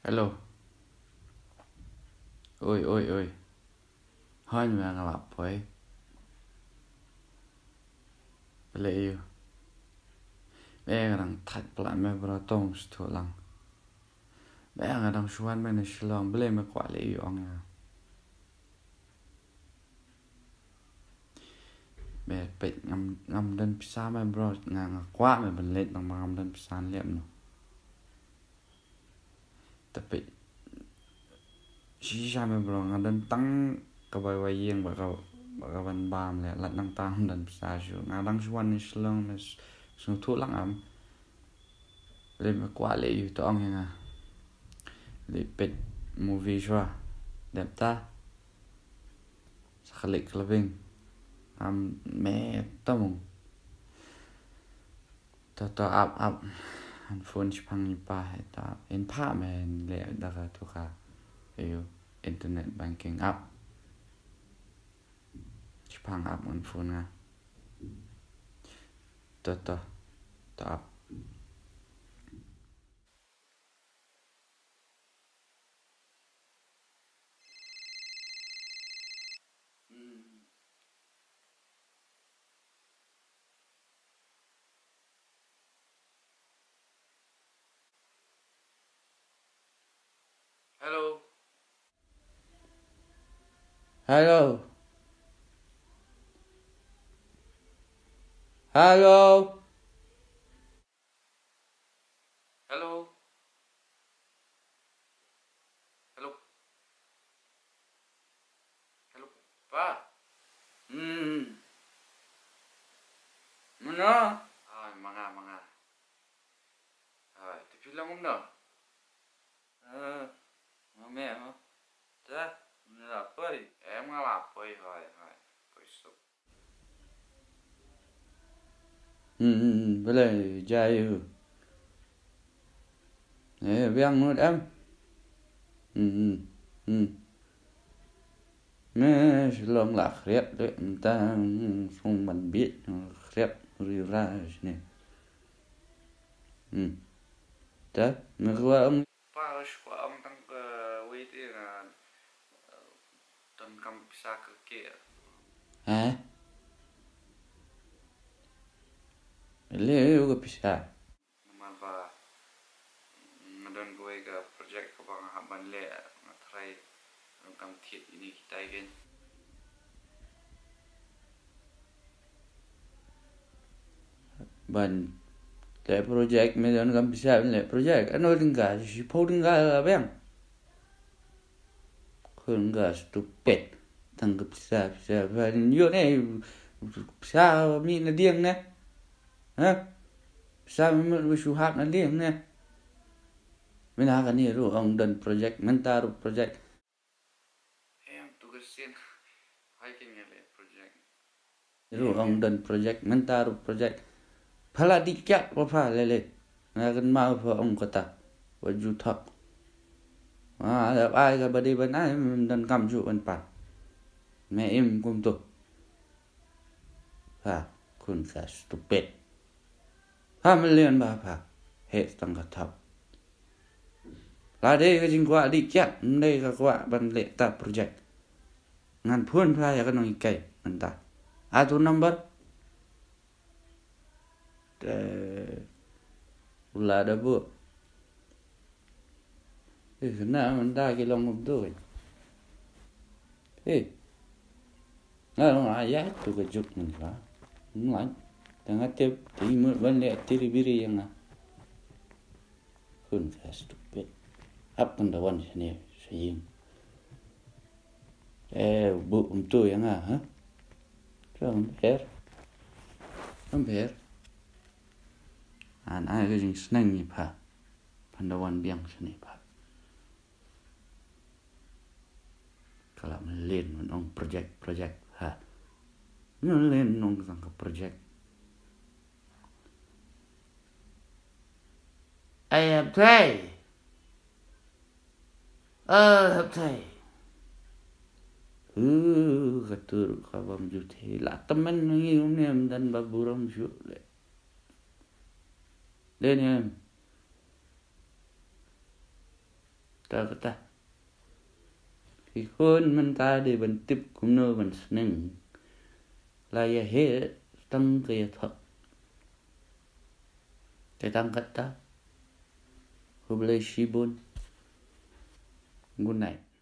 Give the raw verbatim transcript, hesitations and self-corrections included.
Hello. Oi, oi, oi. Hooid, me nga la poi. Balei aiu? Me nga dang thait palat me bro, tang sngewthuh lang. Me nga dang shu wan me na Shillong, balei me kwah leh aiu ong ïa nga? Me peit ngam, ngam don pisa me bro, nga, nga kwah me ban leit tang ba ngam don pisa leh kumno. Te peit shisha me bro, nga don tang kaba wai ïing ba ka, ba ka ban bam leh, lait nangta ngam don pisa shuh. Nga dang shu wan na Shillong me, sngewthuh lang em. Lei me kwah leh aiu to ong ïa nga. Leit peit movie shuwa. Dep ta. Sa ka leit ka la bing. Am me ta mung. To, to, ap, ap. Ngan phone shaphang i pa, eh, to ap. In pa me leh da ka tu ka. Aiu, internet banking ap. Shaphang ap ngan phone nga. To, to, to ap. Hello. Hello. Hello. Hello. Hello. Hello. Pa. Hmm. Mano? Ai, ma nga, ma nga. Ai, te phi long kumno? Eh, ma me mo. Te, mano la poi? Em, nga la poi, hoi, hoi. Poi suk. Hmm, hmm, hmm, balei jai u. Eh, biang mut em. Hmm, hmm, hmm. Me Shillong la khriat de, mynta sung ban bit khriat ri ra shne. Hmm. Te, me kwah ong. Pa, shu kwah ong tang ka wei te nga, eh, donkam pisa kyrkieh. Ha? Lei u ka pisa. Namar ba nga don kawei ka project kaba nga hap ban leh, nga tharai donkam thied ine kitai kein. Ban leh project, me donkam pisa ban leh project. Ano tyngka, shiphew tyngka la biang. Khun ka stupid. Tang ka pisa, pisa, pisa. Ïoh ne, pisa mih na dieng ne. Ha? Pisa mih mut ba shu hap na dieng ne. Mynta kane ruh ong don project, mynta ruh project. Em, tu ka sien. Hai, kane leh project. Ruh ong don project, mynta ruh project. Pha la dih kiad ba pha lei lei. Nga kynmaw pha ong kata. Wat ju thok. Ah, ai kaba dei ban ai, ym donkam ju ban pan. Me im kumto. Ha, khun ka stupid. Ha, million ba pha. Heh tang ka thap. La dei ka jingkwah dih kiad, ym dei ka kwah ban leh ta project. Ngan phone pha ïa ka nonghikai mynta. Atu number. Te u la da buh. Eh, kane mynta ki long kumto. Eh. Nga long aya tu ka juk mynta. Ngan. Tang nga tip, te mut ban leh tiri biri ïa nga. Khun ka stupid. Hap kan da wan shane sha ïing. Eh, buh kumto ïa nga, ha? Ka ym pher. Ym pher. An ai ka jingsneng ïa pha. Phan da wan biang shane pha. Ka la mlien ban ong project, project, ha. Mlien ong tang ka project. Ai haptai. Eh, haptai. Hu, ka tur ka bam ju thei. La tymmen ngi um ne ym don ba burom shuh le. Dei ne em. Kata kata. Ki khun mynta dei ban tip kumno ban sneng. La ïa heh tang ka ïa thok. Te tang kata. Khublei shibun. Good night.